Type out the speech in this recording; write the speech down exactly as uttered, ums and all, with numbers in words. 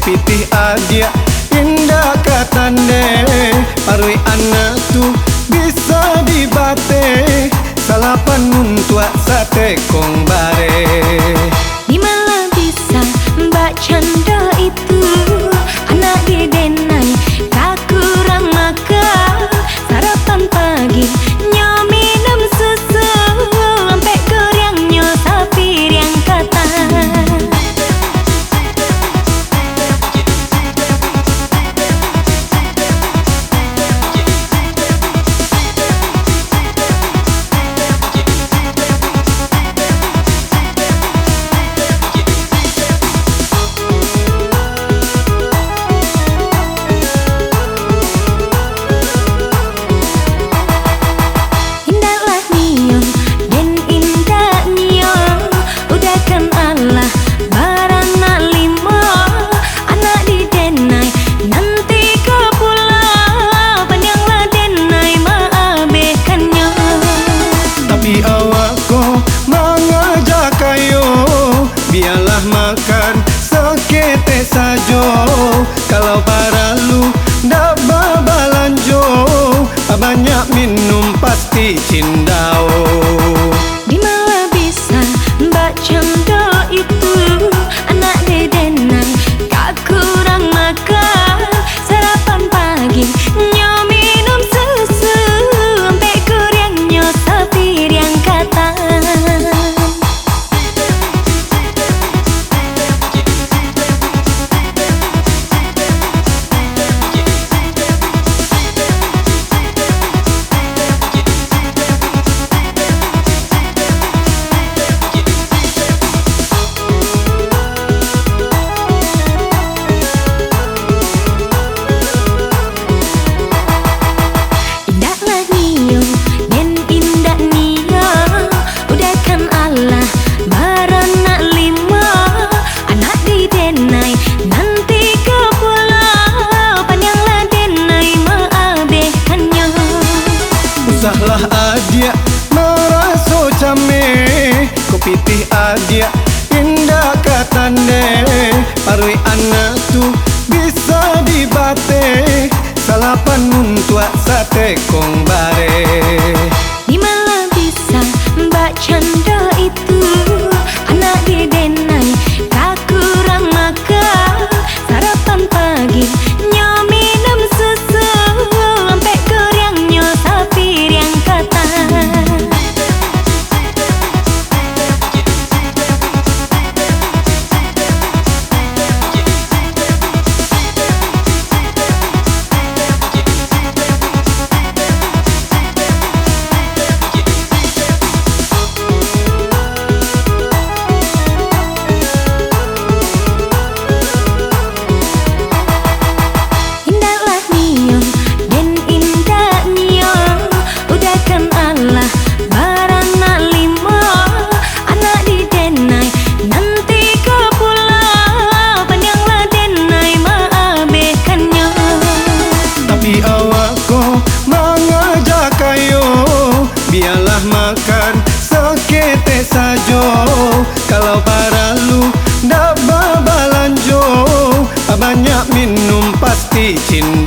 Pitih adiak indak ka tandeh, paruik anak tu bisa dibateh, salapan untuak satekong bareh. Di malah bisa bak cando itu, anak di denai ka kurang makan, sarapan pagi nyo minum susu, ampek gorengnyo sapiriang katan. Indaklah nio, den indak nio, udahkan alah baranak limo, anak di denai nanti ka pulo, panianglah denai maabehkannyo. Tapi awak ko mangaja kayo, bialah makan saketek sajo, kalau paralu ndak babalanjo, banyak minum pasti cindau. Di malah bisa bak cando itu, anak di denai ka kurang makan, sarapan pagi nyo minum susu, ampek gorengnyo sapiriang katan. Indaklah nio, den indak nio, udahkan alah baranak limo, anak di denai nanti ka pulo, panianglah denai maabehkannyo. Usahlah adiak maraso cameh, ko pitih adiak indak ka tandeh, paruik anak tu bisa dibateh, salapan untuak satekong bareh. Di malah bisa bak cando itu, anak di denai ka kurang makan, sarapan pagi nyo minum susu, ampek gorengnyo sapiriang katan. Indaklah nio, den indak nio, udahkan alah baranak limo, anak di denai nanti ka pulo, panianglah denai maabehkannyo. Tapi awak ko mangaja kayo, bialah makan saketek sajo, kalau paralu ndak babalanjo, banyak minum pasti cin